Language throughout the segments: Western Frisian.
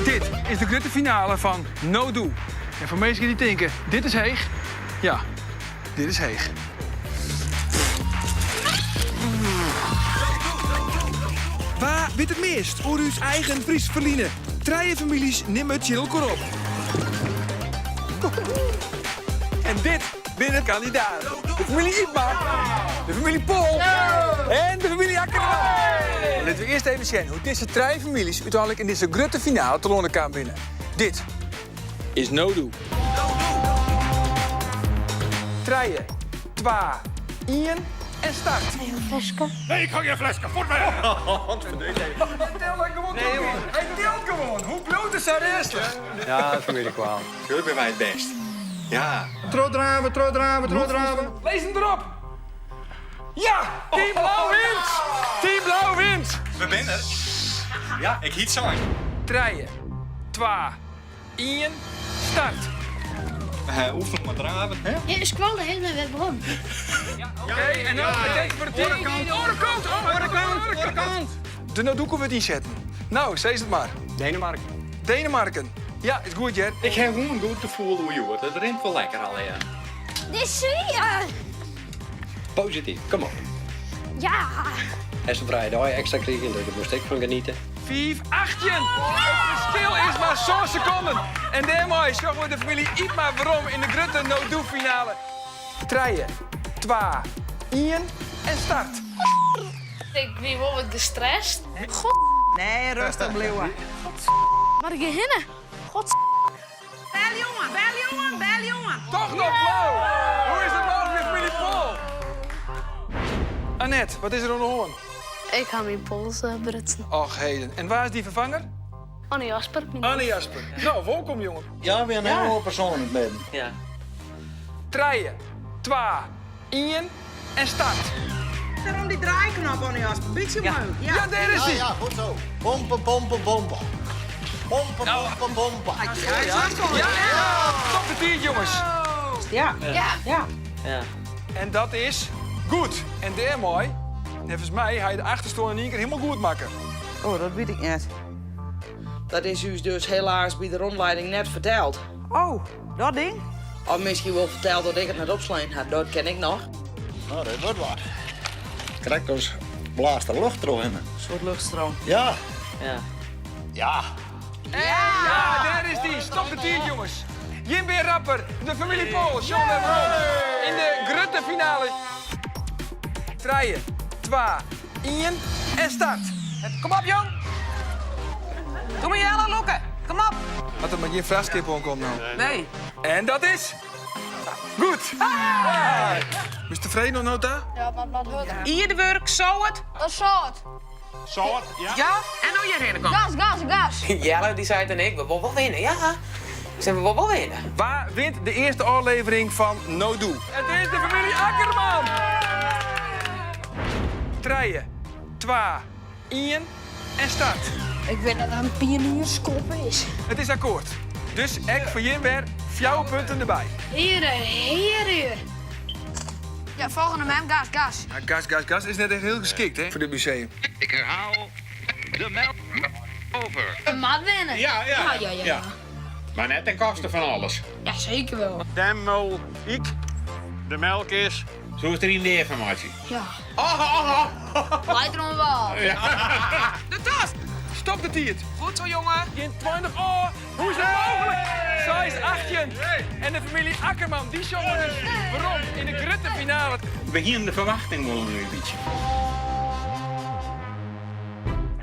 Dit is de grutte finale fan No Doe. En foar minsken dy't tinke, dit is heech, ja, dit is heech. Wa wit it meast oer ús eigen Frysk ferline? Trije famyljes nimme it tsjin elkoar op. En dit binne de kandidaten. De famylje Ypma, de famylje Pol en de famylje Akkerman. Litte we earst even sjen hoe't dizze trije famyljes úteinlik yn dizze grutte finale telâne kaam binne. Dit is No Doe. Trije, twa, ien en start. Ha jo in fleske? Nee, ik ha gjin fleske. Fuort wer! Hy tilt gewoan troch. Hy tilt gewoan. Hoe bliuwt er sa rêstich? Ja, dat is kwaal. Tuurlijk binne wy it bêst. Ja. Trochdrave, trochdrave, trochdrave. Lis him derop! Ja! Team Blau wint! Team Blau wint! We binne der. Ja, ik hie it sein. Trije, twa, ien, start! We oefenen mei draven, hè? Ja, de skoalle heeft me wer werom. Oké, en no it teken foar de team. Oare kant! Oare kant! Oare kant! De No-doekoe wurdt ynsetten. No, sis it mar. Denemarken. Denemarken. Ja, is goed hear. Ik ha gewoan in goed gefoel oer hjoed. It rint wol lekker allegear. Dit is swier! Posityf, kom op. Ja! Hast in frije dei ekstra krigen, dus dêr moast ek fan geniete. 5, 18! It ferskil is mar sân sekonden. En dêrmei sjogge we de famylje Ypma werom yn de grutte No-Doe-finale. Trije, twa, ien en start! Ik wie wol wat gestrest. God. Nee, rêstich bliuwe. God. Mar ik gean hinne. God. Bel jongen, bel jongen, bel jongen. Toch noch blau! Hoe is it mooglik, famylje Pol? Annette, wat is der oan de hân? Ik ha myn pols brutsen. Och heden. En wa is dyn ferfanger? Anne Jasper. Anne Jasper. No, wolkom jongen. Ja, we ha in hiel oar persoan yn it midden. Ja. Trije, twa, ien en start. Wêrom dy draaiknop, Anne Jasper? Bytsje omheech. Ja. Ja, dêr is hy. Ja, goed zo. Pompen, pompen, pompen. Pompen, pompen, pompen. Ja, ja. Stop de tiid, jongens. Ja. Ja. Ja. Ja. En dat is goed. En dêrmei, neffens my, ha je de achterstân yn ien kear hielendal goed makke. Oh, dat wit ik net. Dat is ús dus helaas by de rondleiding net ferteld. Oh, dat ding? Of miskien wol ferteld dat ik it net opslein ha, dat ken ik noch. No, dat wurdt wat. Krekt as blaast der lucht trochhinne. In soart luchtstroom. Ja. Ja. Ja. Ja, dêr is dy. Stop de tiid, jongens. Jim binne rapper, de famylje Pol, sjogge we werom yn de grutte finale. Trije, twa, ien en start. Kom op, jong. Doe mar Jelle, lûke. Kom op. As der mar gjin frachtskip oankomt no. Nee. En dat is goed. Bist tefreden oant no ta? Ja, mar wat hurder. Ierdewurk, sâlt. Dat is sâlt. Sâlt, ja. Ja, en no hjirhinne komme. Gas, gas, gas. Jelle dy seit en ik, we wolle wol winne, ja. Ik sei, we wolle wol winne. Wa wint de earste ôflevering fan No Doe? It is de famylje Akkerman! Trije, twa, ien en start. Ik wit dat dat in pionierskop is. It is akkoart. Dus ek foar jim wer fjouwer punten derby. Heare, heare. Ja, folgjende mem, gas, gas. Ja, gas, gas, gas is net echt hiel geskikt hè, foar dit museum. Ik herhaal de melk over. We moat winne. Ja, ja. Ja, ja, ja. ja. Maar net ten koste van alles. Ja, zeker wel. Demmel, ik, de melk is. Soest der in lear fan meitsje? Ja. Leit der oan wal. De tas! Stop de tiid. Goed zo, jongen. Gjin 20 ôf. Hoe is dat mooglik? 6, 18. En de famylje Akkerman, dy sjogge we dus werom yn de grutte finale. We hienen de ferwachting wol in bytsje.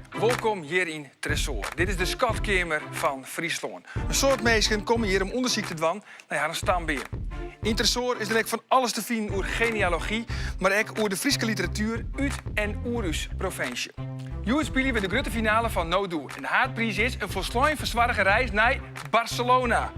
Wolkom hjir yn Tresoar. Dit is de skatkeamer fan Fryslân. In soad minsken komme hjir om ûndersyk te dwaan nei harren stambeam. Yn Tresoar is der ek fan alles te finen oer genealogy, mar ek oer de Fryske literatuer út en oer ús provinsje. Hjoed spylje we de grutte finale fan No Doe en de haadpriis is in folslein fersoarge reis nei Barcelona.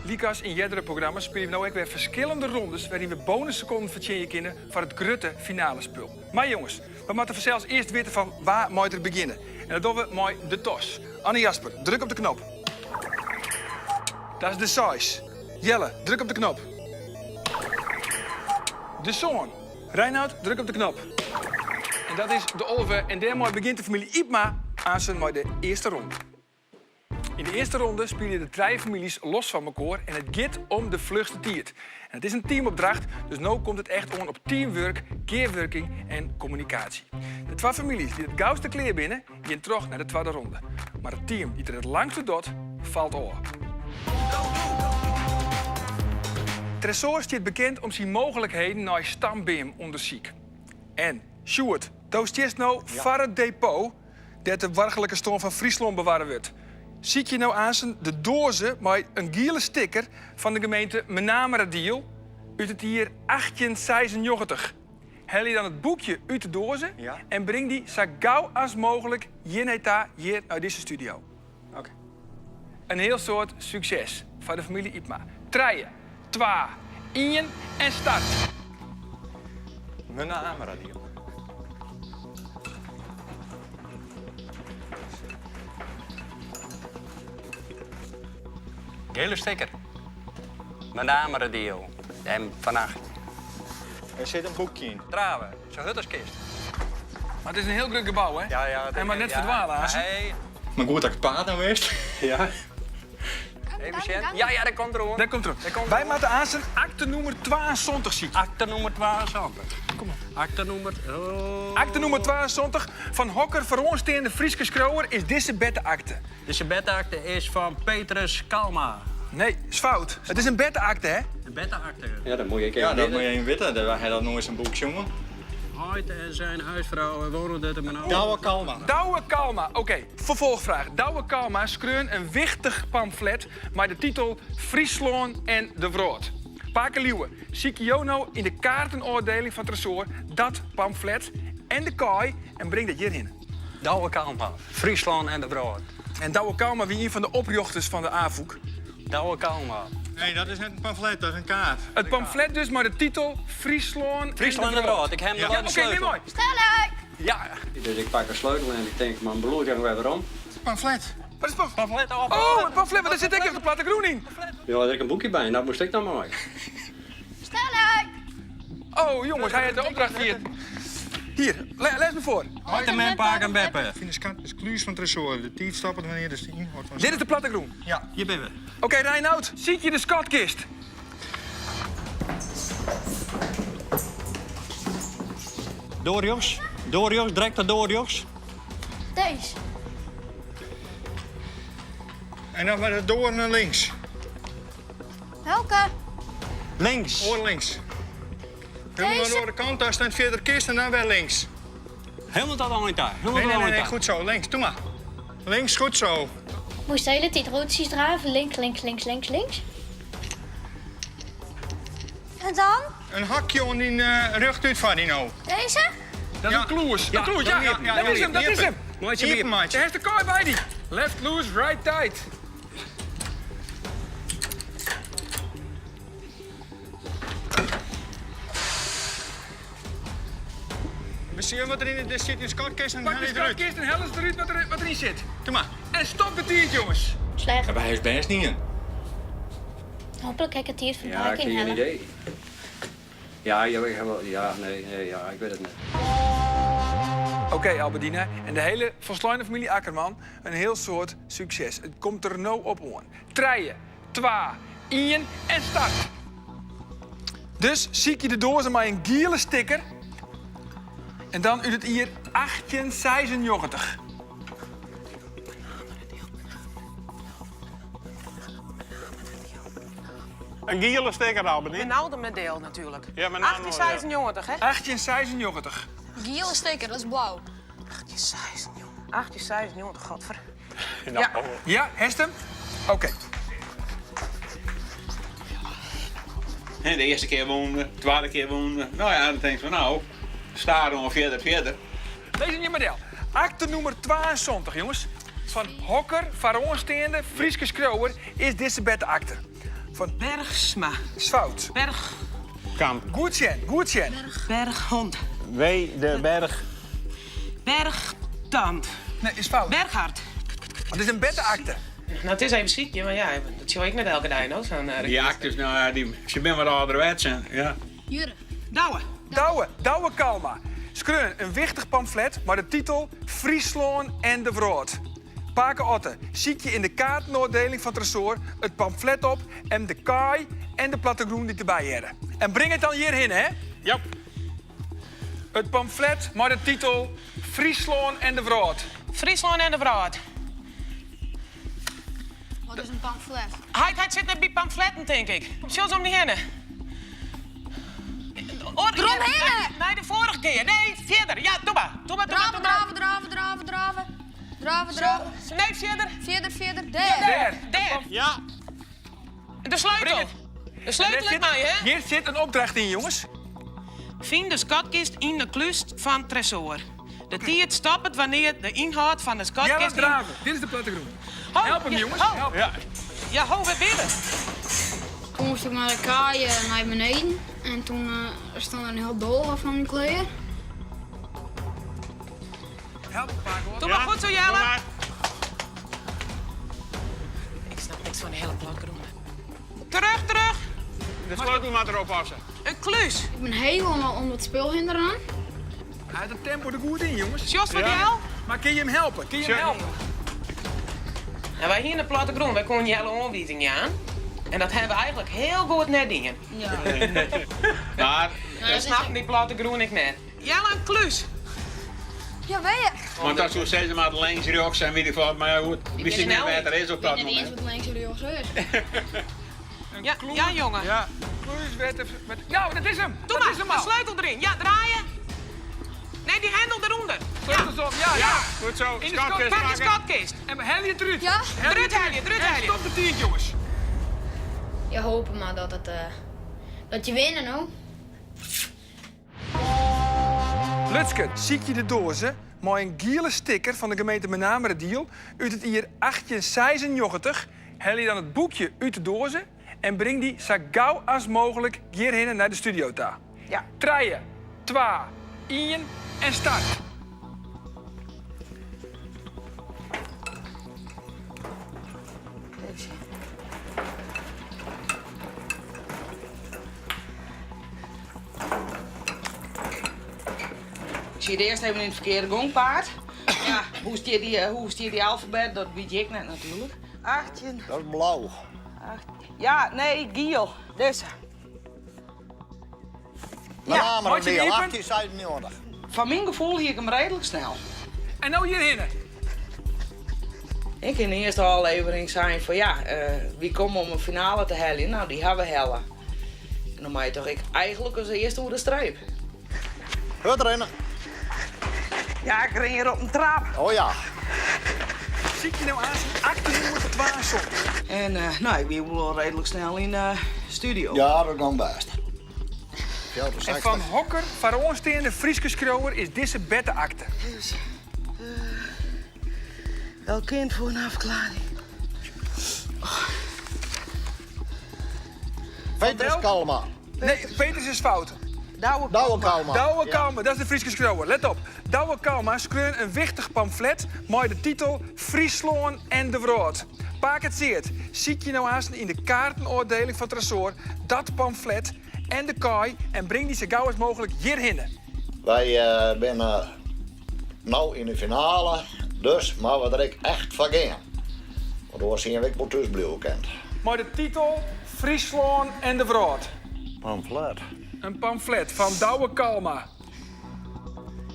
Lykas yn eardere programma's spylje we no ek wer ferskillende rondes wêryn we bonussekonden fertsjinje kinne foar it grutte finalespul. Mar jonges, we moatte fansels earst witte fan wa mei der begjinne. En dat dogge we mei de tos. Anne Jasper, druk op de knop. Dat is de seis. Jelle, druk op de knop. De sân. Reinoud, druk op de knop. En dat is de Olve. En dêrmei begjint de famylje Ypma aansen mei de earste ronde. Yn de earste ronde spylje de trije famyljes los fan mekoar en it giet om de fluchste tiid. En it is in teamopdracht, dus no komt it echt oan op teamwurk, gearwurking en kommunikaasje. De twa famyljes dy't it gauste klear binne, gean troch nei de twadde ronde. Mar it team dy't der it langste docht, falt ôf. Tresoar stiet bekend om syn mooglikheden nei stambeamûndersyk. En, Sjoerd, do stiest no foar it depot dêr't de boargerlike stân fan Fryslân bewarre wurdt. Sykje no aansen de doaze mei in giele stikker fan de gemeente Menameradiel út it jier 1896. Helje dan it boekje út de doaze en bring dy sa gau as mooglik hjirnei ta, hjir nei dizze studio. Oké. In hiel soad sukses foar de famylje Ypma. Trije, twa, ien en start! Menameradiel. Gele stikker. Menameradiel. En fannacht. Er sit in boekje yn. Drave, sa hurd as kinst. Mar it is in hiel grut gebou, hè? Ja, ja. En mar net ferdwale, aansen. Nee. Mar goed dat ik it paad no wist. Ja. Even sjen. Ja, ja, dêr komt er oan. Dêr komt er oan. Wy moatte aansen akte nûmer 72 sykje. Akte nûmer 72. Kom op. Akte nûmer. Oh. Akte nûmer 72. Fan hokker foaroansteande Fryske skriuwer is dizze berte-akte? Dizze berte-akte is fan Petrus Kalma. Nee, is fout. It is in berte-akte, hè? In berte-akte. Ja, dat moet ik even Ja, dat witte. moet je even witte. Dat hy dat noait sa'n boek sjoen. Heit en zijn huisvrouw wonen te Menaam. Douwe Kalma. Douwe Kalma, oké. Ferfolchfraach. Douwe Kalma skreaun in wichtich pamflet mei de titel Fryslân en de wrâld. Pake Liuwe, sykje jo no yn de kaartenôfdeling fan Tresoar dat pamflet en de kaai en bring dat hjirhinne. Douwe Kalma, Fryslân en de wrâld. En Douwe Kalma wie ien fan de oprjochters fan de Afûk. Douwe Kalma. Nee, dat is net in pamflet, dat is in kaart. It pamflet dus mei de titel Fryslân Fryslân en de wrâld. Ik ha him Ja, de oké, nim sleutel. mei. Sterk! Ja. Dus ik pak de sleutel en ik tink, man, beloer wer werom. Pamflet. Wat is pamflet? Pamflet op. Oh, it pamflet, want dêr sit ek noch de plattegrûn yn. Ja, der ek in boekje by en dat moast ik dan mei. Sterk! Oh, jongens, hy hat de opdracht fierd. Hier, lês me foar. Heit en mem, pake en beppe. Fyn de skat is klús fan Tresoar. De tiid stoppet wannear de ynhâld fan. Dit is de plattegrûn. Ja, Hjir binne we. Oké, Reinoud, sykje de skatkist. Doar rjochts, doar rjochts, direkt de doar rjochts. Deze. En dan mei de doar nei links. Welke? Links. Oar links. Helemaal naar de oare kant, daar staat fierder kist en dan wer links. Helemaal tot oan ta. Helemaal Nee, tot nee, nee, oan nee, ta. goed zo. Links, doe maar. Links, goed zo. Moest de hele tijd roodjes draven. Links, links, links, links, links. En dan? Een hakje om die rug uit van die nou. Deze? Dat is Ja. in klûs. Ja, In klûs, ja. ja, ja, Dat is ja, hem, dat is hem. Meitsje hem Iepen, iepen. maatje. Dêr is de kaai by dy. Left loose, right tight. We zien wat er in de zit in de skatkist en Pak haal de je eruit. skatkist en hel eens eruit wat erin zit. Doe maar. En stop de tiid, jongens. Slecht. Ja, hij is best niet in. Hopelijk heb ik het hier van Ja, ik Park heb geen inhalen. idee. Ja, ja, ik heb wel, ja, nee, nee, ja, ik weet het niet. Oké, Alberdina en de hele folsleine familie Akkerman, in hiel soad sukses. It komt der no op oan. Trije, twa, ien en start. Dus sykje de doaze mei in giele stikker en dan út it jier 1896. In giele stikker, Alberdien. Menameradiel natuerlik. Ja, Menameradiel. 1896, hè? 1896. Giele stikker, dat is blau. 1896. 1896, godver. Nou, Ja. Ja, hast him? Oké. Hè, De earste kear wûn, de twadde kear wûn. No ja, dan tink ik fan no, stadichoan fierder, fierder. Lês him hjir mar del. Akte nûmer 72, jongens. Fan hokker foaroansteande Fryske skriuwer is dizze berte-akte? Fan Bergsma. Is fout. Berg. Kamp. Goed sjen, goed sjen. Berghond. W. de Berg. Bergtand. Nee, is fout. Berghart. Het is in berte-akte. No, it is even sykje, mar ja, dat sjoch ik net elke dei no. Sa'n Dy aktes, no ja, dy, se binne wat âlderwets en ja. Jure. Douwe. Douwe, Douwe Kalma. Skreaun in wichtich pamflet mei de titel Fryslân en de wrâld. Pake Otte, sykje yn de kaartenôfdeling fan Tresoar it pamflet op en de kaai en de plattegrûn dy't derby hearre. En bring it dan hjirhinne, hè? Ja. It pamflet mei de titel Fryslân en de wrâld. Fryslân en de wrâld. Wat is in pamflet? Heit, heit sit net by pamfletten, tink ik. Sjoch om dy hinne. Deromhinne! Nei de foarige kear. Nee, fierder. Ja, doe mar. Doe mar, doe mar, Drave, drave, drave, drave, drave. Drave, drave. Nee, fierder. Fierder, fierder. Dêr. Dêr. Dêr. Ja. De sleutel. De sleutel ek mei, hè? Hjir sit in opdracht yn, jonges. Fyn de skatkist yn de klús fan Tresoar. De tiid stoppet wannear't de ynhâld fan de skatkist. Jelle Drave, dit is de plattegrûn. Ho, Help him, jonges. Ho. Help. Ja. Ja, ho, wêr binne we? Toen moest ik mei de kaai nei beneden en toen stond er in hiel dolle fan myn klear. Help, Pake. Doe mar goed zo, Jelle. Ik snap niks fan de hiele plattegrûn. Terug, terug. De sleutel moat derop passe. In klús. Ik bin hielendal om it spul hinne rûn. Hy hat it tempo der goed yn, jonges. Sjochst wat, Jel? Mar kin je him helpe? Kin je him helpe? Nou, wy hiene in plattegrûn, wy koene Jelle oanwizing jaan. En dat hawwe we eigentlik hiel goed net dien. Mar We snapten dy plattegrûn ek net. Jelle, in klús. Ja, wêr? Want dan soe sizze moat links, rjochts en weet ik wat, mar ja goed, wist ik net wêr't er is op dat Ik weet net momint. eens wat links en rjochts is. Ja, ja, jonge. Ja. Klús wêr't de, nou, dat is him. Doe Dat mar, is him de al. sleutel deryn. Ja, draaie. Nee, dy hendel derûnder. Sleutels om, ja, ja. Goed zo, In de skatkist Pak de pakke. skatkist. En helje it derút. Ja. Helje Derút helje, derút En helje. stop de tiid, jonges. Je hopen maar dat, het, dat je winnen, no. Lutske, sykje de doaze mei in giele stikker fan de gemeente Menameradiel út it jier 1896. Helje dan it boekje út de doaze en bring dy sa gau as mooglik hjirhinne nei de studio ta. Ja. Trije, twa, ien en start. Even sjen. Ik siet earst even yn it ferkearde gongpaad. Ja, hoe stiet dy, hoe stiet dy alfabet, dat wit ik net natuerlik. 18. Dat is blau. 18. Ja, nee, giel. Dizze. Ja, Meitsje it iepen. 1896. Foar myn gefoel hie ik him reedlik snel. En no hjirhinne. Ik yn de earste ôflevering sein fan ja, wy komme om in finale te heljen. Nou, dy hawwe we helle. En dan mei je toch ek eigentlik as earste oer de streep. Hurd rinne. Ja, ik rin hjir op in trap. Oh ja. Sykje no aanst akte nûmer 72. En nou, ik wie wol al reedlik snel yn de studio. Ja, dat gie bêst. En fan hokker foaroansteande Fryske skriuwer is dizze berte-akte? Dus, welk kind voor een afklaring? Petrus Kalma. Nee, Petrus is fout. Douwe Douwe Kalma. Douwe Ja. Kalma, dat is de Fryske skriuwer. Let op. Douwe Kalma skreaun in wichtich pamflet mei de titel Fryslân en de wrâld. Pake Tseard, sykje no aanst yn de kaartenôfdeling fan Tresoar dat pamflet en de kaai en bring dy sa gau as mooglik hjirhinne. Wy binne no yn de finale, dus moatte we der ek echt foar gean. Want oars hiene we ek wol thús bliuwe kind. Mei de titel Fryslân en de wrâld. Pamflet. In pamflet fan Douwe Kalma.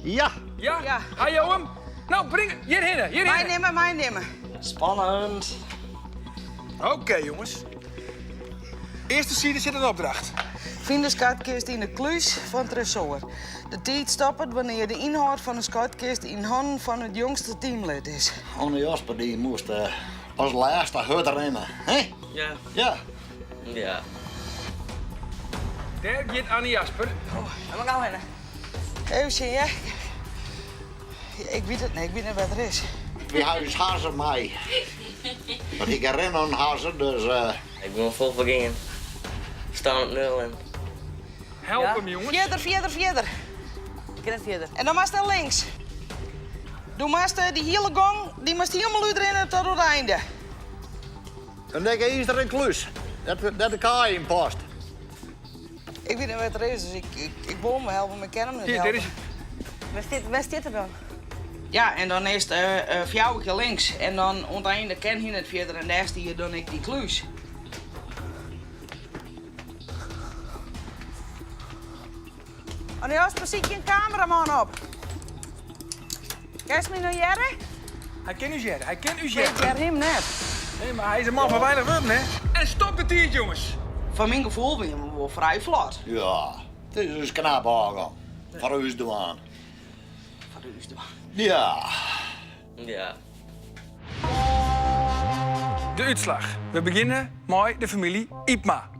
Ja! Ja? Ja. Ha jo him? Nou, bring it hjirhinne, hjirhinne. Meinimme, meinimme. Spannend. Oké, jonges. Earste side sit in opdracht. Fyn de skatkist yn de klús fan Tresoar. De tiid stoppet wannear't de ynhâld fan de skatkist yn hannen fan it jongste teamlid is. Anne Jasper dy moast as lêste hurd rinne, hè? Ja. Ja. Ja. Dêr giet Anne Jasper. Oh, dan moat ik gau hinne. Even sjen, ja. Ik wit it net, ik wit net wêr't er is. Wy ha ús hazze mei. Want ik rin in hazze, dus... Ik wol fol foar gean. Staan op nul en... Help him, jongens. Fierder, fierder, fierder. Ik kin net fierder. En dan moatst nei links. Do moatst dy hiele gong, dy moatst hielendal útrinne tot oan it einde. In dikke izeren klús, dêr't de kaai yn past. Ik wit net wêr't er is, dus ik, ik, ik wol him helpe, mar ik kin him net Hier, helpe. dêr is. Wêr stiet er dan? Ja, en dan is it fjouwer kear links en dan oan it ein kin hy net fierder en dêr stie dan ek dy klús. Oh, Jasper, sykje in kameraman op. Kinst my no hearre? Hy kin ús hearre, hy kin ús hearre. Ik hear him net. Nee, mar hy is in man fan weinich wurden, hè? En stop de tiid, jonges! Foar myn gefoel wiene we wol frij flot. Ja, it is ús knap ôfgien. Foar ús dwaan. Foar ús dwaan. Ja. Ja. De útslach. We begjinne mei de famylje Ypma.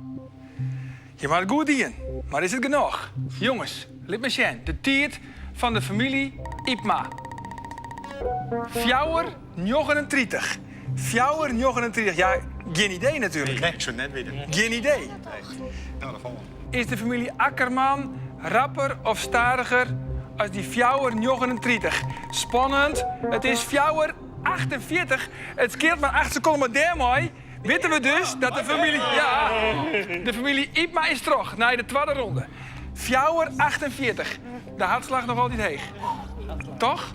Je ha it goed dien, mar is it genôch? Jonges, lit my sjen. De tiid fan de famylje Ypma. Fjouwer 39. Fjouwer 39. Ja, gjin idee natuerlik. Nee, ik soe it net witte. Gjin idee. Nou, dat falt. Is de famylje Akkerman rapper of stadiger as dy fjouwer 39? Spannend. It is fjouwer 48. It skeelt mar acht sekonden, mar dêrmei witte we dus dat de famylje, ja, de famylje Ypma is troch nei de twadde ronde. Fjouwer 48. De hartslach noch altyd heech. Toch?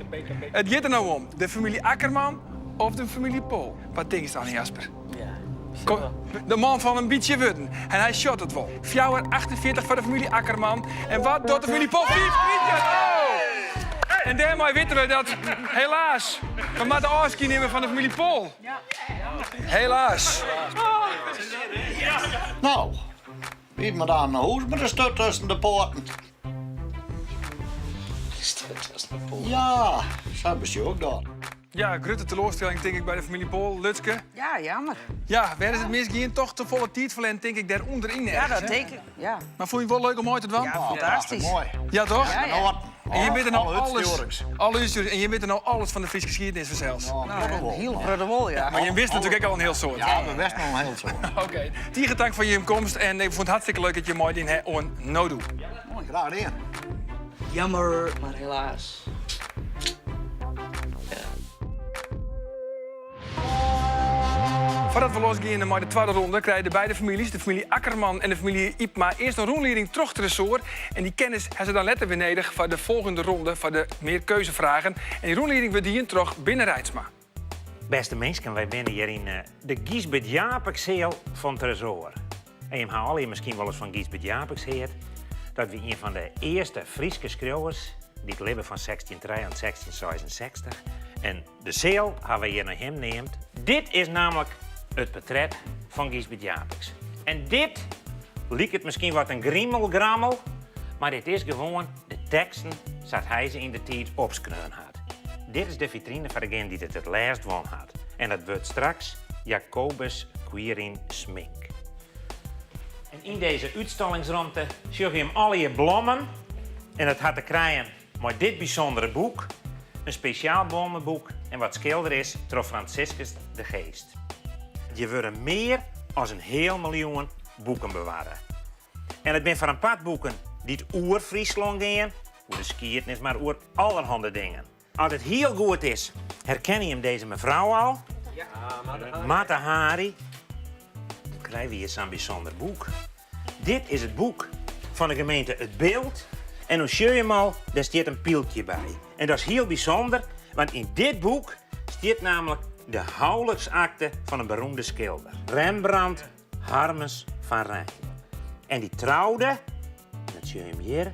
It giet der no om, de famylje Akkerman of de famylje Pol. Wat tinkst, Anne Jasper? Kom, de man fan in bytsje wurden. En hy sjocht it wol. Fjouwer 48 foar de famylje Akkerman. En wat docht de famylje Pol? Fiif 30! Oh! En dêrmei witte we dat, helaas, we moatte ôfskie nimme fan de famylje Pol. Helaas. No, wie mar dan nei hûs mei de sturt tusken de poaten. De sturt tusken de poaten. Ja, sa besjoch ik dat. Ja, grutte teloarstelling tink ik by de famylje Pol. Lutske? Ja, jammer. Ja, wêr is it misgien? Toch te folle tiid ferlern tink ik dêr ûnderyn Ja, ergens, dat hè? tink ik, ja. Mar fûn je it wol leuk om mei te dwaan? Ja, fantastysk. Moai. Ja, toch? Ja, ja. En je witte no Alle alles. útstjoerings. Alle útstjoerings. En je witte no alles fan de Fryske skiednis fansels. Nou, in hiel protte wol, ja. Mar je wisten natuerlik ek al in hiel soad. Ja, we wisten al in hiel soad. Oké. Tige tank foar jim komst en ik fûn it hartstikke leuk dat jim meidien ha oan NoDoe. Moai, graach dien. Jammer, mar helaas. Foardat we losgeane mei de twadde ronde krije de beide famyljes, de famylje Akkerman en de famylje Ypma, earst in rûnlieding troch Tresoar. En dy kennis ha se dan letter wer nedich foar de folgjende ronde foar de mearkeuzefragen. En dy rûnlieding wurdt dien troch Binne Reitsma. Bêste minsken, wy binne hjir yn de Gysbert Japicxseal fan Tresoar. En jim ha allegear miskien wolris fan Gysbert Japicx heard. Dat wie ien fan de earste Fryske skriuwers dy't libbe fan 1603 oant 1666. En de seal ha wy hjir nei him neamd. Dit is namelijk it portret fan Gysbert Japicx. En dit liket miskien wat in grimelgrammel, mar dit is gewoan de teksten sa't hy se yn de tiid opskreaun hat. Dit is de fitrine foar degene dy't it it lêst won hat. En dat wurdt straks Jacobus Quirin Smink. En yn dizze útstallingsromte sjogge jim allegear blommen. En dat hat te krijen mei dit bysûndere boek. In spesjaal blommeboek en wat skildere is troch Franciscus de Geest. Hjir wurde mear as in heal miljoen boeken bewarre. En it binne foar in part boeken dy't oer Fryslân gean, oer de skiednis, mar oer allerhande dingen. As it hiel goed is, herkenne jim dizze mefrou al. Mata Hari. Dan krije we hjir sa'n bysûnder boek. Dit is it boek fan de gemeente It Bilt. En no sjogge jim al, dêr stiet in pylkje by. En dat is hiel bysûnder, want yn dit boek stiet namelijk de houliksakte fan in beroemde skilder, Rembrandt Harmens van Rijn. En dy troude, dat sjogge jim hjir,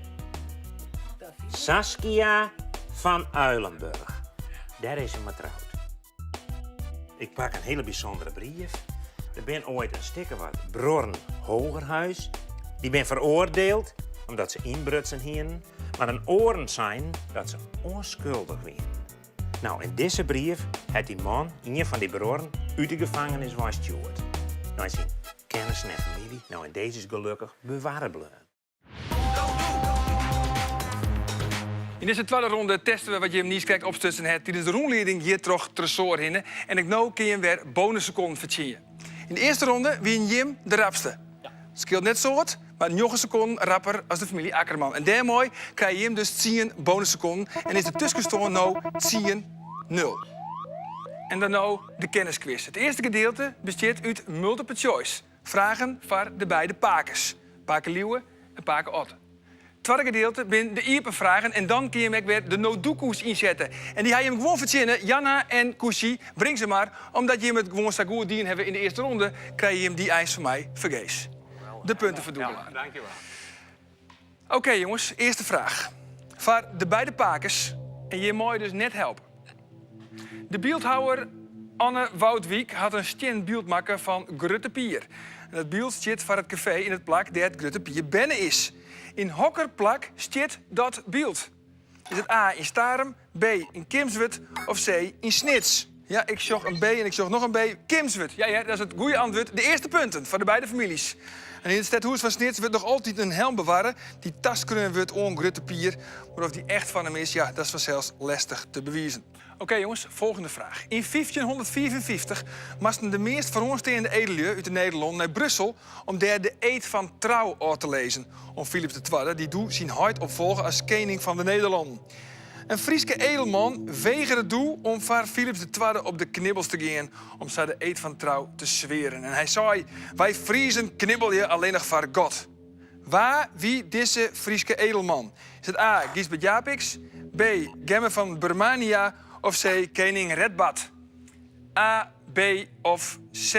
Saskia van Uylenburgh. Dêr is se mei troud. Ik pak in hiele bysûndere brief. Der binne oait in stik of wat bruorren Hogerhuis. Dy binne feroardield omdat se ynbrutsen hienen, mar in oaren seinen dat se ûnskuldich wienen. No, en dizze brief hat dy man, ien fan dy bruorren, út de gefangenis wei stjoerd. Nei syn kennissen en famylje. No, en dizze is gelokkich bewarre bleaun. Yn dizze twadde ronde teste we wat jim niiskrekt opstutsen ha tidens de rûnlieding hjir troch Tresoar hinne. En ek no kin jim wer bonussekonden fertsjinje. Yn de earste ronde wienen jim de rapste. Skeelt net soad, mar njoggen sekonden rapper as de famylje Akkerman. En dêrmei krije jim dus tsien bonussekonden en is de tuskenstân no tsien nul. En dan no de kenniskwis. It earste gedielte bestiet út multiple choice. Fragen foar de beide pakes, pake Liuwe en pake Otte. Twadde gedeelte bin de iepen fragen en dan kin jim ek wer de nodoekoes ynsette. En dy ha jim gewoan fertsjinne, Janna en Koesje, bring se mar. Omdat jim it gewoan sa goed dien hawwe yn de earste ronde, krije jim dy eins fan my fergees. De punteferdûbelaar. Oké jonges, earste fraach. Foar de beide pakes, en jim meie dus net helpe. De byldhouwer Anne Woudwyk hat in stiennen byld makke fan Grutte Pier. En dat byld stiet foar it kafee yn it plak dêr't Grutte Pier berne is. Yn hokker plak stiet dat byld? Is it A yn Starum, B yn Kimswert of C yn Snits? Ja, ik sjoch in B en ik sjoch noch in B. Kimswert. Ja hear, dat is it goede antwurd. De earste punten foar de beide famyljes. En yn it stedhûs fan Snits wurdt noch altyd in helm bewarre dy't taskreaun wurdt oan Grutte Pier. Mar oft dy echt fan him is, ja, dat is fansels lestich te bewizen. Oké jonges, folgjende fraach. Yn 1555 moasten de meast foaroansteande eallju út de Nederlannen nei Brussel om dêr de eed fan trou ôf te lizzen oan Filips de Twadde, dy't doe syn heit opfolge as kening fan de Nederlannen. In Fryske edelman wegere doe om foar Filips de Twadde op de knibbels te gean om sa de eed fan trou te swearen. En hy sei, Wy Friezen knibbelje allinnich foar God. Wa wie dizze Fryske edelman? Is it A. Gysbert Japicx, B. Gemme fan Burmania of C. Kening Redbad? A, B of C?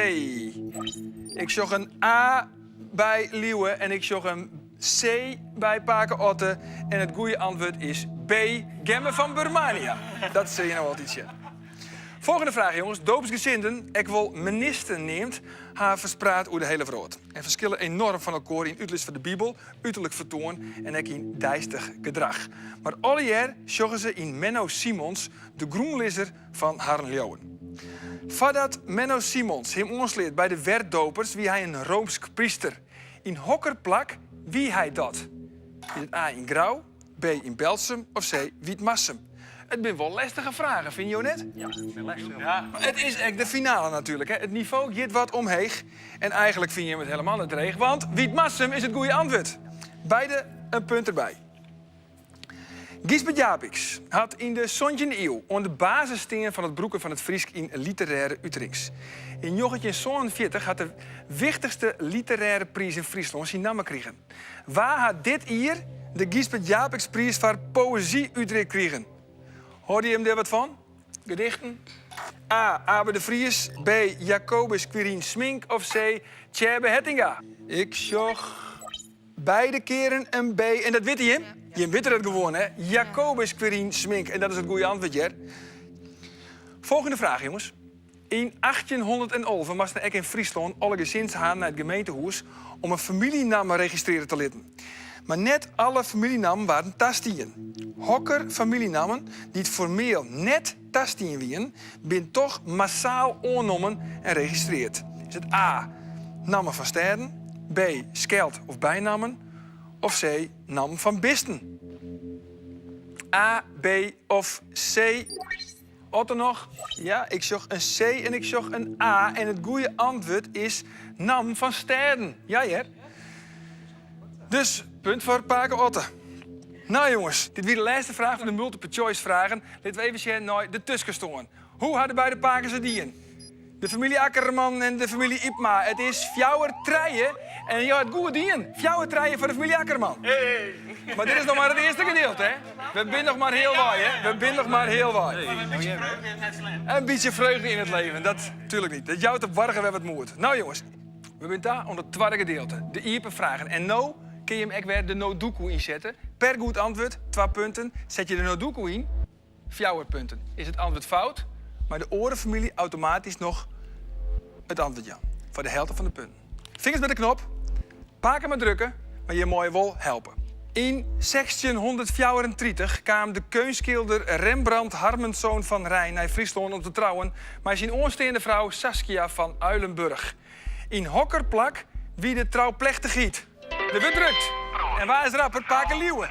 Ik sjoch in A by Liuwe en ik sjoch in C by pake Otte. En it goede antwurd is B. Gemme fan Burmania. Dat sil je no altyd sjen. Folgjende fraach, jonges. Doopsgesinden, ek wol menisten neamd, ha ferspraat oer de hele wrâld. En ferskille enoarm fan elkoar yn útlis fan de Bibel, uterlik fertoan en ek yn deistich gedrach. Mar allegear sjogge se yn Menno Simons de grûnlizzer fan harren leauwen. Foardat Menno Simons him oansleat by de werdopers wie hy in roomsk pryster. Yn hokker plak wie hy dat? Is it A yn Grou, B yn Berltsum of C Wytmarsum? It binne wol lestige fragen, fine jo net? Ja, it binne lêstige. Mar it is ek de finale natuerlik. It nivo giet wat omheech en eigentlik fine jim it helemaal net dreech, want Wytmarsum is it goede antwurd. Beide in punt derby. Gysbert Japicx hat yn de santjinde iuw oan de basis stean fan it brûken fan it Frysk yn literêre uterings. Yn 1947 hat de wichtichste literêre priis yn Fryslân syn namme krigen. Wa hat dit jier de Gysbert Japicxpriis foar poëzy útrikt krigen? Hâlde jim dêr wat fan? Gedichten? A. Abe de Vries, B. Jacobus Quirien Smink of C. Tsjêbe Hettinga? Ik sjoch beide kearen in B en dat witte jim? Jim witte dat gewoan, hè? Jacobus Quirien Smink en dat is it goede antwurd, hear. Folgjende fraach, jonges. Yn 1811 moasten ek yn Fryslân alle gesinshaden nei it gemeentehûs om in famyljenamme registrearje te litten. Mar net alle famyljenammen waarden tastien. Hokker famyljenammen dy't formeel net tastien wienen, binne toch massaal oannommen en registreard? Is it A, nammen fan stêden, B, skeld of bynammen of C, nammen fan bisten? A, B of C? Otte noch? Ja, ik sjoch in C en ik sjoch in A. En it goede antwurd is nammen fan stêden. Ja hear. Dus punt foar pake Otte. Nou jonges, dit wie de lêste fraach fan de multiple choice fragen. Litte we even sjen nei de tuskenstân. Hoe ha de beide pakes it dien? De famylje Akkerman en de famylje Ypma. It is fjouwer trije en jo ha it goed dien. Fjouwer trije foar de famylje Akkerman. Mar dit is noch mar it earste gedeelte, hè? We binne noch mar healwei, hè? We binne noch mar healwei. In bytsje freugde yn it leven, dat tuerlik niet. Dat jout op warge wer wat moed. Nou jonges, we binne ta oan it twadde gedeelte, de iepen fragen. En no kin jim ek wer de Nodoekoe ynsette. Per goed antwurd, twa punten. Set je de Nodoekoe yn, Fjouwer punten. Is it antwurd fout, mei de oare famylje automatysk noch it antwurd jaan. Foar de helte fan de punten. Fingers by de knop, pake mar drukke, mar jim meie wol helpe. Yn 1634 kaam de keunstskilder Rembrandt Harmenszoon van Rijn nei Fryslân om te trouwen mei syn oansteande frou Saskia van Uylenburgh. Yn hokker plak wie de trouplechtichheid? Der wurdt drukt. En wa is rapper? Pake Liuwe.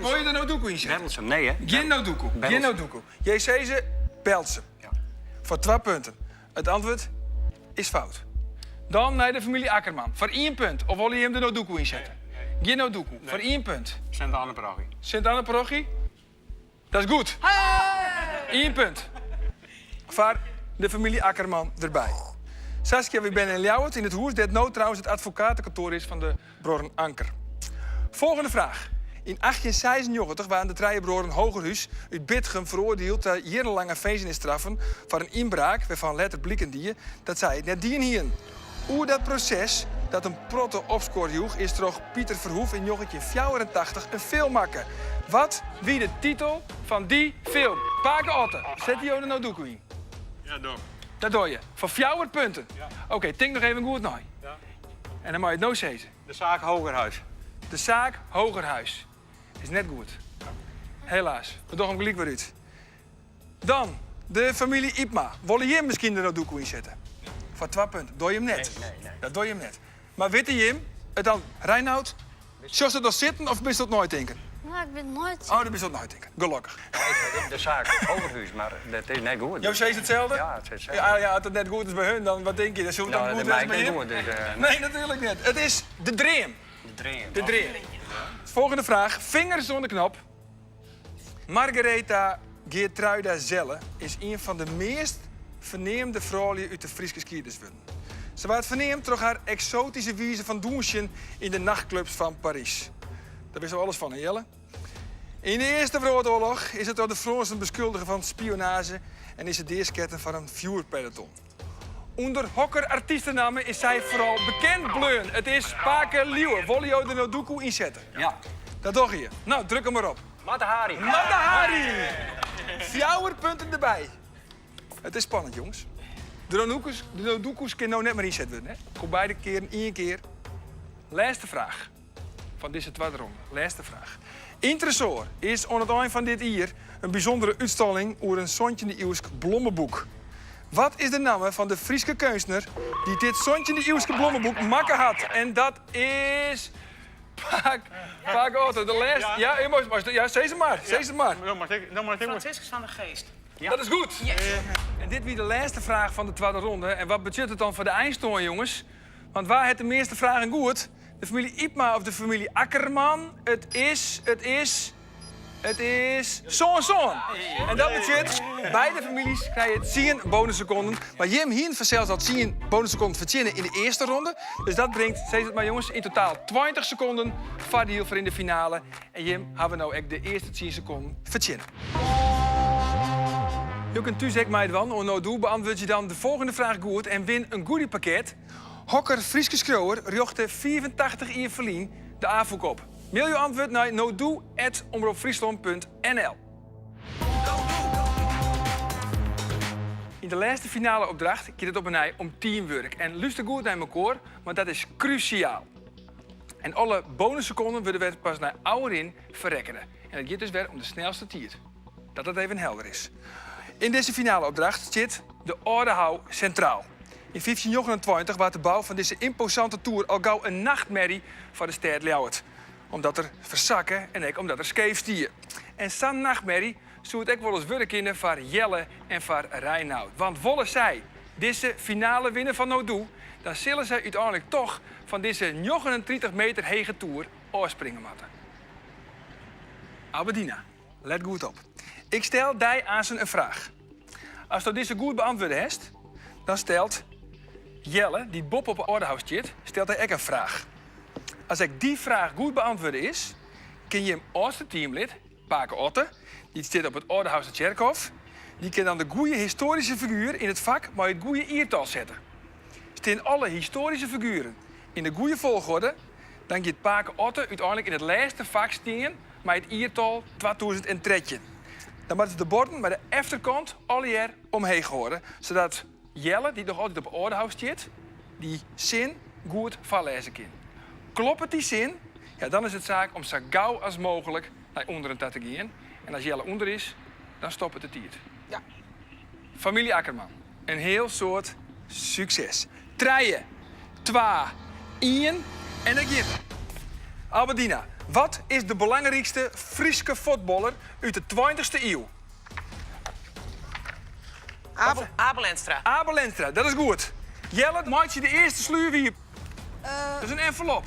Wolle je der Nodoekoe yn sette? Berltsum, nee hè? Gjin Nodoekoe, gjin Nodoekoe. Je sizze Berltsum. Foar twa punten. It antwurd is fout. Dan nei de famylje Akkerman. Foar ien punt. Of wolle jim der Nodoekoe yn sette? Gjin Nodoekoe. Foar ien punt. Sint Anne Parochie. Sint Anne Parochie. Dat is goed. Ien punt foar de famylje Akkerman derby. Saskia, wy binne yn Ljouwert yn it hûs dêr't no trouwens it advokatekantoar is fan de bruorren Anker. Folgjende fraach. Yn 1896 waarden de trije bruorren Hogerhuis út Bitgum feroardield ta jierrenlange finzenisstraffen foar in ynbraak wêrfan letter bliken die dat sy it net dien hienen. Oer dat proses, dat in protte opskuor joech, is troch Pieter Verhoeff yn 1984 in film makke. Wat wie de titel fan dy film? Pake Otte, sette jo der no doekoe yn? Ja, doch. Dat doch je. Foar fjouwer punten. Oké, tink noch even goed nei. En dan mei je it no sizze. De saak Hogerhuis. De saak Hogerhuis is net goed. Helaas. We dogge him gelyk wer út. Dan de famylje Ypma. Wolle jim miskien der no doekoe yn sette? Foar twa punten. Doch jim net. Dat doch jim net. Mar witte jim it dan? Reinout, sjochst it noch sitten of bist oan it neitinken? No, ik bin noait. Oh, do bist oan it neitinken. Gelokkich. De saak Hogerhuis, mar dat is net goed. Jo sizze itselde? Ja, it is itselde. Ja, ja, as it net goed is by hun, dan wat tinke je? Dan soe it dan goed wêze by jim? Goed, dus, Nee, natuerlik net. It is De Dream. De Dream. De Dream. Folgjende fraach. Fingers oan de knop. Margaretha Geertruida Zelle is ien fan de meast ferneamde froulju út de Fryske skiednis wurden. Se waard ferneamd troch har eksoatyske wize fan dûnsjen yn de nachtklubs fan Parys. Dêr witsto alles fan, hè Jelle? Yn de Earste Wrâldoarloch is se troch de Frânsen beskuldige fan spionaazje en is se deasketten foar in fjoerpeloton. Under hokker artystenamme is sy foaral bekend bleaun? It is Pake Liuwe. Wolle jo der no doekoe yn sette? Ja. Dat dogge je. No, druk him mar op. Mata Hari. Mata Hari! Fjouwer punten derby. It is spannend, jonges. De no-doekoes kin no net mear ynset wurde, hè? Kom beide kearen ien kear. Lêste fraach fan dizze twadde ronde. Lêste fraach. Yn Tresoar is oan it ein fan dit jier in bysûndere útstalling oer in santjinde-iuwsk blommeboek. Wat is de namme fan de Fryske keunstner dy't dit santjinde-iuwske blommeboek makke hat? En dat is. Pak, pak Otto, de lêste. Ja, ja, sis it mar, sis it mar. Franciscus van der Geest. Dat is goed. En dit wie de lêste fraach fan de twadde ronde. En wat betsjut it dan foar de einstân, jonges? Want wa hat de measte fragen goed? De famylje Ypma of de famylje Akkerman? It is, it is, it is sân-sân. En dat betsjut, beide famyljes krije tsien bonussekonden. Mar jim hienen fansels al tsien bonussekonden fertsjinne yn de earste ronde. Dus dat bringt, sis it mar jonges, yn totaal 20 sekonden foardiel foar yn de finale. En jim hawwe no ek de earste tsien sekonden fertsjinne. Jo kinne thús ek meidwaan oan No Doe. Beantwurdzje dan de folgjende fraach goed en win in goodiepakket. Hokker Fryske skriuwer rjochte 85 jier ferlyn de Afûk op? Mail jo antwurd nei nodoe@omropfryslân.nl. Yn de lêste finale-opdracht giet it op 'e nij om teamwurk. En lúster goed nei mekoar, want dat is krúsjaal. En alle bonussekonden wurde wer pas nei ôfrin ferrekkene. En it giet dus wer om de snelste tiid. Dat dat even helder is. Yn dizze finale-opdracht stiet de Aldehou sintraal. Yn 1529 waard de bou fan dizze ymposante toer al gau in nachtmerrie foar de stêd Ljouwert. Omdat er fersakke en ek omdat er skeef stie. En sa'n nachtmerrie soe it ek wolris wurde kinne foar Jelle en foar Reinout. Want wolle sy dizze finale winne fan No Doe, dan sille sy úteinlik toch fan dizze 39 meter hege toer ôfspringe moatte. Alberdina, let goed op. Ik stel dy aansen in fraach. Asto dizze goed beantwurde hast, dan stelt Jelle, dy't boppe op 'e Aldehou stiet, stelt dy ek in fraach. As ek dy fraach goed beantwurde is, kin jim âldste teamlid, Pake Otte, dy't stiet op it Aldehouster Tsjerkhôf, dy kin dan de goede histoaryske figuer yn it fak mei it goede jiertal sette. Stean alle histoaryske figueren yn de goede folchoarder, dan giet pake Otte úteinlik yn it lêste fak stean mei it jiertal 2013. Dan moatte se de borden mei de efterkant allegear omheech hâlde, sadat Jelle, dy't noch altyd op 'e Aldehou stiet, dy sin goed foarlêze kin. Kloppet dy sin, ja, dan is it saak om sa gau as mooglik nei ûnderen ta te gean. En as Jelle ûnder is, dan stoppet de tiid. Ja. Famylje Akkerman, in hiel soad sukses. Trije, twa, ien en dêr gean we. Alberdina, wat is de belangrykste Fryske fuotballer út de tweintichste iuw? Abe, Abe Lenstra. Abe Lenstra, dat is goed. Jelle, meitsje de earste slúf iepen. Dat is in envelop.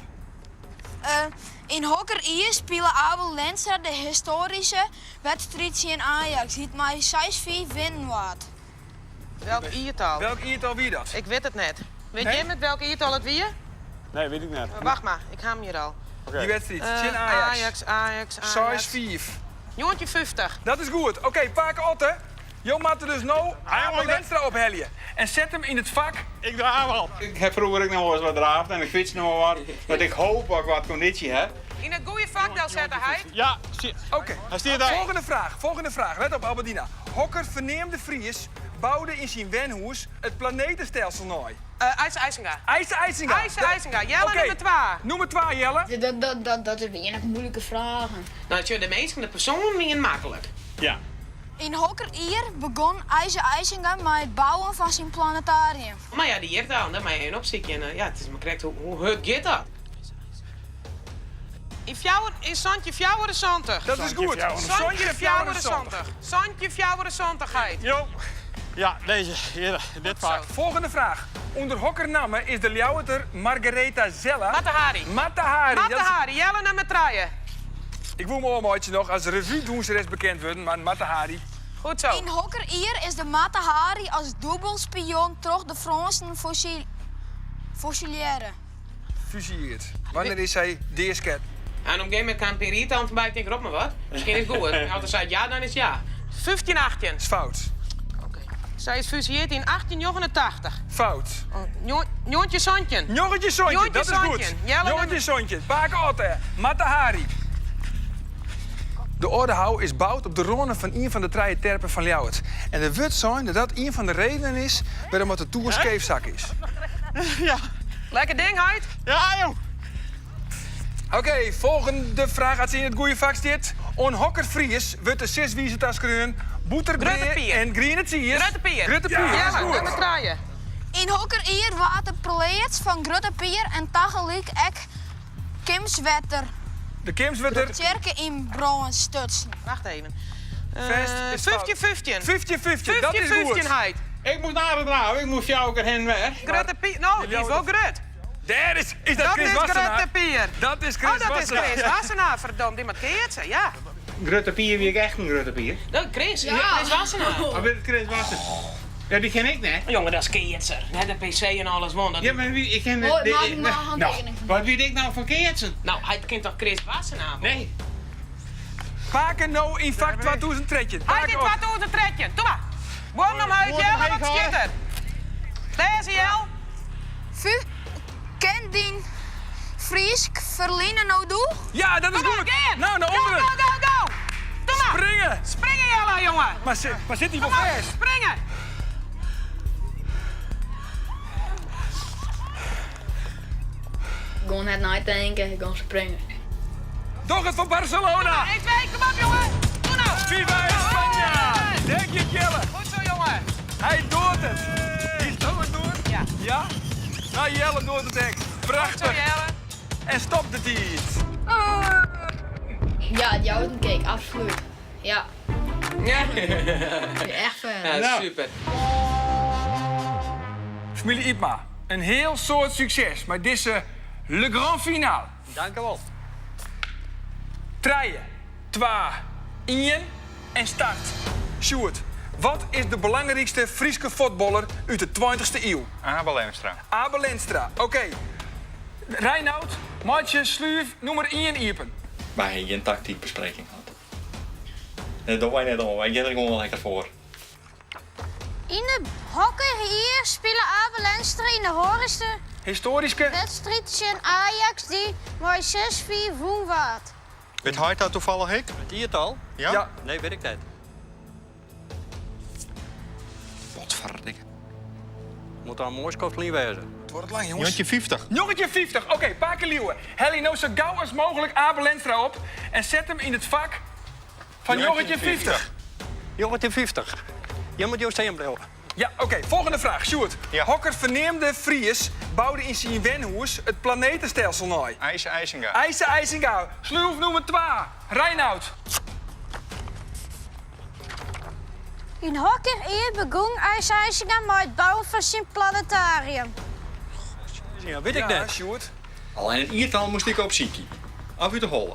Yn hokker jier spile Abe Lenstra de histoaryske wedstriid tsjin Ajax, dy't mei seis-fiif winnen waard? Welk jiertal? Welk jiertal wie dat? Ik wit it net. Wit Nee? jim it welk jiertal it wie? Nee, wit ik net. Wacht mar, ik ha him hjir al. Dy wedstriid tsjin Ajax. Ajax, Ajax, Ajax. 6-5. 1950. Dat is goed. Oké, pake Otte, jo moatte dus no Abe Lenstra ophelje. En set him yn it fak. Ik draaf al. Ik ha froeger ek noch wolris wat draafd en ik fyts noch wol wat. Dat ik hoop dat ik wat kondysje ha. Yn it goede fak delsette, heit. Ja, Oké. Hy stiet daar. Folgjende fraach, folgjende fraach. Let op, Alberdina. Hokker ferneamde Fries boude yn syn wenhûs it planetestelsel nei? Eise Eisinga. Eise Eisinga. Eise Eisinga. Jelle Oké. nûmer twa. Nûmer twa, Jelle. Dat, dat, dat, dat is wiene moeilike fragen. No, sjoch, de minsken, de persoanen wiene maklik. Ja. Yn hokker jier begûn Eise Eisinga mei it bouwen fan syn planetarium? Mar ja, dy jiertallen, dêr moatte je even opsykje. En ja, it is mar krekt hoe, hoe hurd giet dat? Yn fjouwer, yn 1774. Dat is goed. 1774. 1774, heit. Jo. Ja, deze. Hier, dit vak. Folgjende fraach. Under hokker namme is de Ljouwerter Margaretha Zelle... Mata Hari. Mata Hari. Mata Dat is- Hari, Jelle nûmer trije. Ik woe him oanmeitsje noch as revu-dûnseres bekend wurden, mar Mata Hari. Goed zo. Yn hokker jier is de Mata Hari as dûbelspion troch de Frânsen fusillearre? Fusilleerd. Wannear is sy deasketten? En op een gegeven moment kaam Perita om foarby, ik tink, rop mar wat. Miskien is it goed. As er seit ja, dan is it ja. 1518. Is fout. Sy is fusilleerd yn 1889. Fout. 1917. 1917, dat is goed. 1917. Jelle 1917. Pake Otte, Mata Hari. De Aldehou is boud op de râne fan ien fan de trije terpen fan Ljouwert. En der wurdt sein dat dat ien fan de redenen is wêrom't de toer skeefsakke is. Ja. Lekker ding, heit. Ja, jong. Oké, folgjende fraach as se yn it goede fak stiet. Oan hokker Fries wurdt de siswize taskreaun bûter, Grutte brea Pier. en griene tsiis? Grutte Pier. Grutte Pier, dat is Jelle, goed. nûmer trije. Yn hokker jier waard de pleats fan Grutte Pier en tagelyk ek Kimswerter De Kimswerter tsjerke yn brân stutsen? Wacht even. Fest is fout. 1515. 1515, dat is goed. 1515, heit. Ik moast aardich drave, ik moast fjouwer kear hinne en wer. Grutte Pier. No, dy is wol grut. Dêr is, is dat Dat Chris is Wassenaar? Grutte Pier. Dat is Chris Oh, dat is Wassenaar. Chris Wassenaar. Verdomd, dy moat keatse, ja. Grutte Pier wie ek echt in grutte Pier. Dat Chris, Ja. Chris Wassenaar. Of is it Chris Wassenaar? Ja, dy ken ik net. Jonge, dat is keatser. Net de PC en alles won. Dat... Ja, mar wie, ik ken Oh, de, maak maar een handtekening Nou, wat weet ik nou fan keatsen? Nou, hy ken toch Chris Wassenaar? wol? Nee. Pake no yn fak 2013. Hy Pake in op. 2013. Doe mar. Boom omheech, Jelle, wat stiet der? Lêze, Jel. Fu ken dyn Frysk ferline no doe? Ja, dat is Kom maar, goed. gean. Nou, naar Go, onderen. go, go, go. Doe mar. Springen. Springen, Jelle, jonge. Maar sit hy wol Kom op, fêst? springen. Gewoan net neitinke, gewoan springe. Doch it foar Barcelona. 1, 2, kom op, jonge. Doe no. Viva España. Dêr giet Jelle. Goed zo, jonge. Hy docht it. Hy docht it goed. Ja. Ja? Nou, Jelle docht it ek. Goed zo, Prachtich. Jelle. En stop de tiid. Ja, het jouwt een cake, absoluut. Ja, Ja, echt vet. ja Nou. super. Famylje Ypma, in hiel soad sukses mei dizze Le Grand Finale. Dank u wel. 3, 2, 1 en start. Sjoerd, wat is de belangrykste Fryske fuotballer út de 20e iuw? Abe Lenstra. Abe Lenstra, oké. Reinoud, meitsje slúf nûmer 1 iepen. Wy ha gjin taktykbespreking hân. Dat dogge wy net oan, wy gean der gewoan lekker foar. Yn de hokker jier spile Abe Lenstra yn de histoaryske Histoaryske wedstriid tsjin Ajax dy't mei 6-4 wûn waard. Wit heit dat tafallich ek? It jiertal? Ja? Ja. Nee, wit ik net. Potverdikke. Moat dan in moai skoft lyn wêze. Het wordt lang, jongens. 1950. 1950, oké, Pake Lieuwe. Helje no sa gau as mooglik Abe Lenstra op en set him yn it fak fan 1950. 1950. Je moat jo stean bliuwe. Ja, oké, folgjende fraach. Sjoerd, Ja. hokker ferneamde Fries boude yn syn wenhûs it planetestelsel nei? Eise Eisinga. Eise Eisinga, slúf nûmer 2, Reinoud. Yn hokker jier begûn Eise Eisinga mei it bouwen fan syn planetarium? Ja, wit ik Ja, net. Sjoerd. Allinnich it jiertal moast ik opsykje. Of út de holle.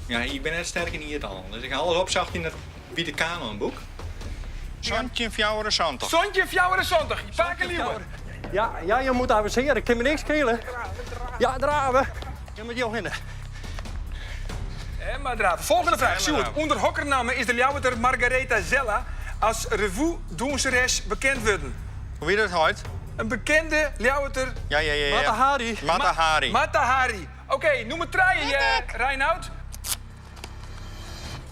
Ja, ik bin net sterk yn jiertallen, dus ik ha alles opsocht yn it wite kanonboek. 1774. 1774, Pake Lieuwe. Ja, ja, je moat avensearje. Ik kin my niks skele. Ja, drave. Je moat jo hinne. maar drave. Volgende vraag, Sjoerd. Under hokker namme is de Ljouwerter Margaretha Zella as revuedûnseres bekend wurden? Hoe wie dat heit? In bekende Ljouwerter. Ja, ja, ja. ja. Mata Hari. Mata Hari. Mata Hari. Oké, nûmer trije, Reinoud.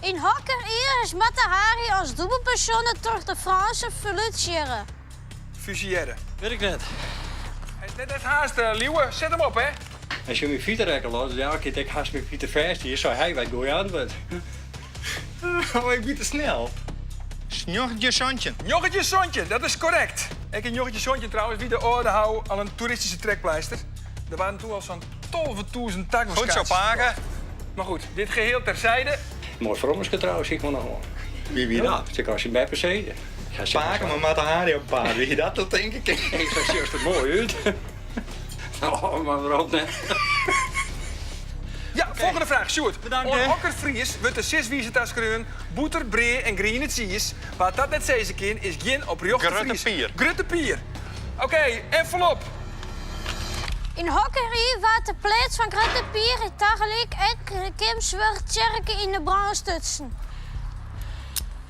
Yn hokker jier is Mata Hari as dûbelpersoan troch de Frânsen fusillearre? Fusillearre. Wit ik net. Net echt haast, Liuwe. Set him op, hè. As je myn fiter rekke los, ja, ik ik hast myn fiter fêst hier, sei hy, wy goeie antwurd. Oh, ik wie te snel. 1917. 1917, dat is korrekt. Ek yn 1917 trouwens wie de Aldehou al in toeristyske trekpleister. Der waarden doe al sa'n 12.000 Goed zo, pake. Maar goed, dit geheel terzijde. Moai frommeske trouwens, ik wol noch oan. Wie wie dat? Ik als je beppe zeden. Pake mei Mata Hari op paad, wie dat dat denk ik. Ik zei, sjochst der moai út. Oh, mar waarom net? Ja, volgende vraag, Sjoerd. Bedankt, Oan hè. hokker Fries wurdt de siswize taskreaun bûter, brea en griene tsiis. Wa't dat net sizze kin, is gjin oprjochte Grutte Fries. Pier. Grutte Pier. Oké, en folop. Yn hokker jier waard de pleats fan Grutte Pier tagelyk ek de Kimswerttsjerke yn 'e brân stutsen?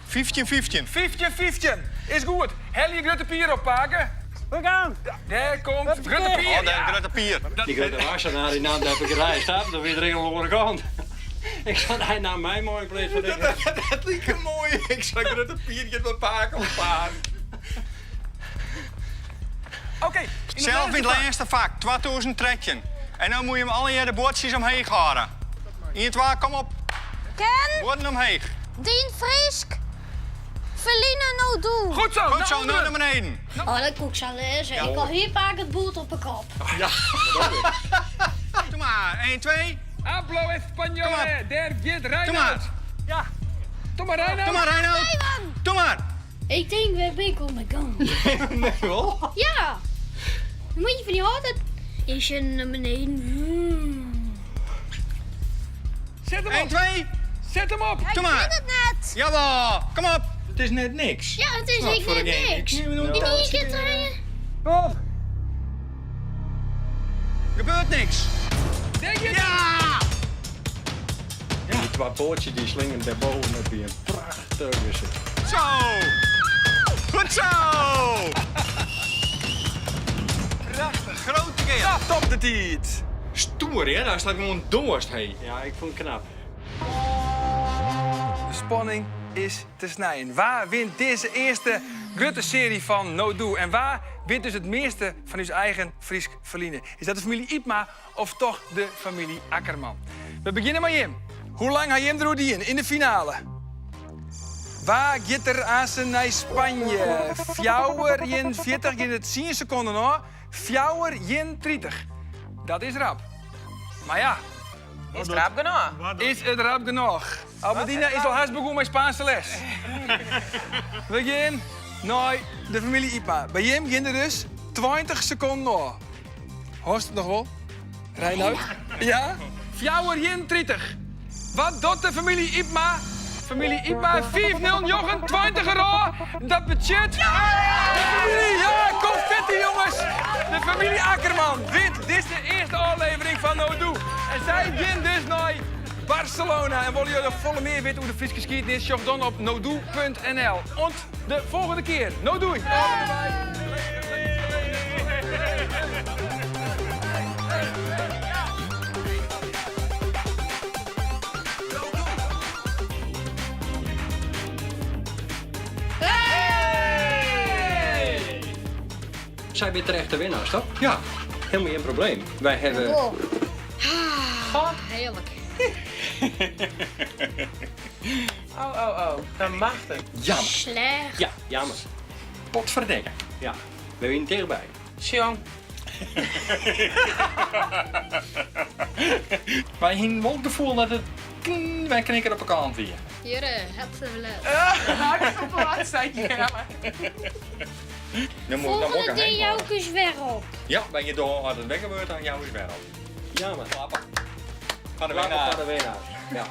15, 15. 15, 15. Is goed. Helje Grutte Pier op, pake. We gaan. Dêr komt Grutte Pier. Oh, daar Grutte Pier. Die grote wassenaar die nam daar op staat, dan weer er een andere kant. Ik zat hij nam mij mooi in plaats van ik. Dat liep mooi. Ik zag Grutte Pier gaat met pake op paad. Oké. in de Zelf in het laatste laatste vak, 2013. En dan moet je hem alle de bordjes omheen houden. 1, 2, kom op. Ken Borden omheen. dien Frysk ferline no doe. Goed zo. Goed zo, naar nu onderen. naar beneden. Oh, dat kon ik zo lezen. Ik al hier pak het boel op de kop. Ja. Doe maar. 1, 2. Hablo Kom español. maar. Daar gaat Doe Reinoud. maar. Ja. Doe maar, Reinoud. Doe maar, Reinoud. Doe maar. Ik denk, waar ben ik on de gang? Nee, wel. Ja. Dan moet je van die altijd is je naar beneden. Zet hem 1, op. 2. Zet hem op. Ik Doe maar. weet het net. Jawel. Kom op. Het is net niks. Ja, het is Nou, ik voor net de game niks. niks. In één keer trainen. Op. Gebeurt niks. Denk je? Ja! Die twee pootjes die slingen daarboven, dat een prachtig gezicht. Zo. Goed zo. Prachtig. Grote keer. Ja, top de tijd. Stoer, hè? Daar staat gewoon dorst, hé. Ja, ik vond het knap. De spanning is te snijden. Waar wint deze eerste grote serie van No Doe? En waar wint dus het meeste van uw eigen Frysk ferline? Is dat de familie Ypma of toch de familie Akkerman? We beginnen met Jim. Hoe lang had Jim er in in de finale? Waar gaat er aan zijn naar Spanje? Fjouwer jin 40 in het 10 seconden hoor. Fjouwer jin 30. Dat is rap. Maar ja, Is het rap genoeg? is het rap genoeg? Albedina is al haast begonnen met Spaanse les. We gaan naar de familie Ypma. Bij Jim gaan er dus 20 seconden nog. Hoort het nog wel? Reinoud? Ja? Fjouwer Jin 30. Wat doet de familie Ypma? Familie Ypma 5-0, Jochen, 20 euro. Dat betekent... De familie, ja, confetti jongens. De familie Akkerman wint. Dit is de eerste aflevering van No Doe. En zij wint dus naar Barcelona. En willen jullie nog volle meer weten hoe de Friese geschiedenis? Zoek dan op nodoe.nl. En de volgende keer. No doei. Zij zijn terecht de winnaars, toch? Ja. Helemaal geen probleem. Wij hebben... Oh. Ah, heerlijk. Oh, oh, oh. Dan mag het. Jammer. Slecht. Ja, jammer. Potverdikke. Ja, we winnen tegenbij. Sjong. Wij hebben wel het gevoel dat het... Wij knikken op elkaar weer. Hier, het wel. Ik op de laatste ja. Dan moet, dan moet Volgende ik keer erheen. jou eens weer op. Ja, ben je door als het wekker wordt, dan jou is weer op. Jammer. Klappen. Van de Klappen winnaar. van de winnaar. Ja.